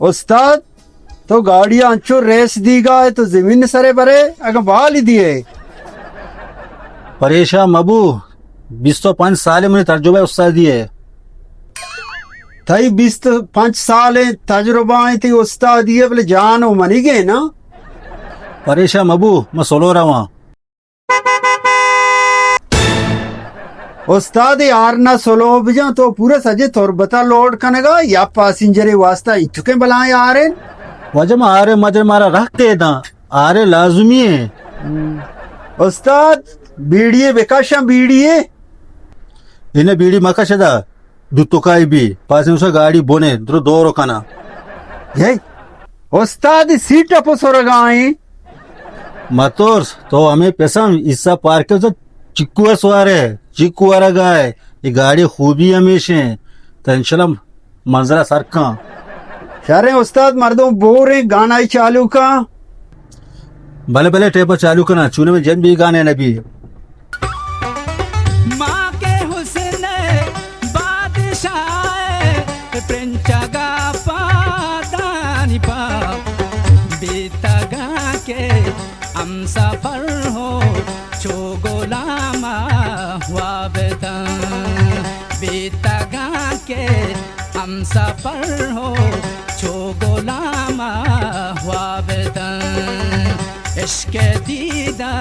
استاد، تو گاڑی انچو ریس دیگا ئے، تو زمین سرے برے، اگاں بال دیئے۔ پریشان مبو، بیست و پنچ سال منی تجربہ استادی ئے۔ تئی بیست و پنچ سال تجربہ ئے، تئی استادی ئے، بلے جان و منی گے نا۔ پریشان مبو، من سلو رواں۔ استاد، اے ہارنا سلو بجاں، تو پورا سجے تربتا لوڈ کنگا یا پاسنجرے واسطہ انچکیں بلائیں ہاریں؟ واجہ، ما ہارے مجر مارا رکھ کے داں، ہارے لازمی ہے۔ استاد، بیڑیے بکشاں، بیڑیے۔ انہیں بیڑی مکش دا۔ دوتکائی بی، پاسیں اسا گاڑی بنے، درو دور کنا۔ اے استاد، سیٹ اپو سرگائیں۔ مترس، تو ہمیں پسم حصہ پارک سے چکو سوارے، چکو ورگائے۔ یہ گاڑی خوبی ہمیشیں، تو انشاءاللہ منزلہ سر کن۔ شریں استاد، مردم بوریں، گانائی چالو کن۔ بلے بلے، ٹیپ چالو کنا، چونے میں جن بھی گانے نبی۔ ماں کے حسن بادشاہ، پرنچگا پادانی پا، بیتگاں کے ہمسفر ہو، چو غلام وابتاں، بیتگاں کے ہمسفر ہو، چو غلام وابتاں۔ عشق دیدہ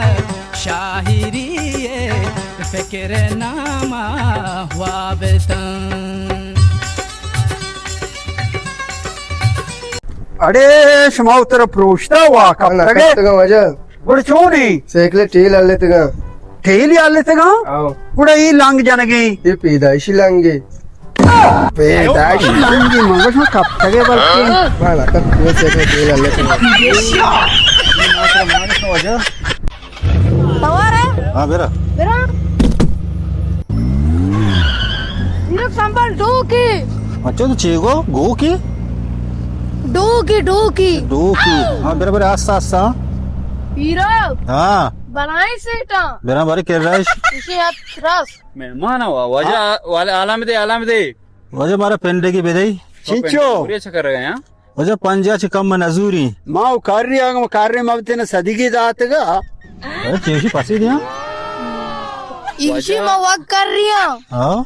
شاعری، فکر نامہ وابتاں۔ اڑے، شما اتر پروشتا وا کپتگے؟ کپتگاں واجہ۔ گڑا چونی؟ سائیکل ٹیل ہلتگاں۔ ٹیل ہلتگاں؟ آؤ۔ گڑا ای لنگ جنگی؟ یہ پیدائشی لنگی۔ پیدائشی لنگی، من گوش ما کپتگے بلکہ۔ بالا کپ، یہ سائیکل ٹیل ہلتگاں۔ توار ہے؟ ہاں، برا۔ برا۔ ہیرو سنبھال، ڈوکی۔ اچھا، تو چی گو؟ گو کی؟ ڈوکی، ڈوکی۔ ڈوکی۔ ہاں، برا، برا، آستا، آستا۔ ہیرو۔ ہاں۔ بنائی سیٹا۔ برا، برا، کر رہا ہے۔ اسی ہاتھ رس۔ مہمان ہوا، واجہ، ہاں۔ والے عالم دے، عالم دے۔ واجہ، مارا پنڈے کی بدئی۔ چیچو۔ پورے چکر گئے، ہاں؟ واجہ پنجاہ چہ کم نزوری۔ ما و کاری آگا، ما کاری ما بتنا صدیقی داتگا۔ اے چیشی پسی دیاں؟ ایشی ما وگ کر رہی ہوں۔ ہاں؟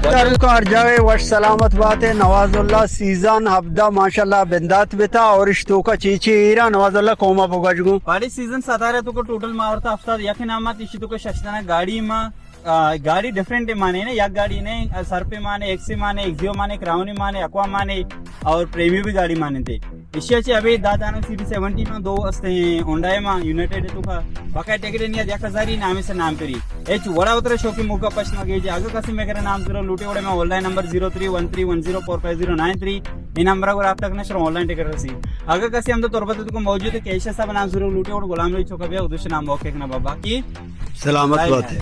ترکار جاوے وش سلامت باتے۔ نواز اللہ سیزن ہبدہ ماشاءاللہ بندات بتا اور اشتوکا چیچی ایرا نواز اللہ کوما بگجگو۔ پاڑی سیزن ستارے تو کو ٹوٹل ما ورتا ہفتاد یک نامات ایشی تو کو ششدنا گاڑی ما آ، گاڑی ڈفرنٹ مانے نا، یک گاڑی نے، آ، سرپے مانے، ایکسے مانے، ایکزیو مانے، کراؤنی مانے، اکوا مانے اور پریمیو بھی گاڑی مانے تھے۔ ایشیا چے ابھی دادانا سیریز سیونٹی میں دو ہستے ہیں، ہونڈا ما یونائیٹڈ تو کا بقایا ٹکٹ نہیں، یک ہزاری نامے سے نام کری۔ ایچ وڑا اترے شوقی موقع پشت مگے جے، اگر کسی میں کرے نام ضرور لوٹے وڑے میں online number zero three one three one zero four five zero nine three, یہ نمبر کو رابطہ کرنا شروع آن لائن ٹکٹ رسی۔ اگر کسی ہم تو تربت تو موجود ہے، کیش حساب نام ضرور لوٹے وڑے غلام رہی چوکا بیا، ادوش نام موقع کنا بابا کی سلامت بات ہے۔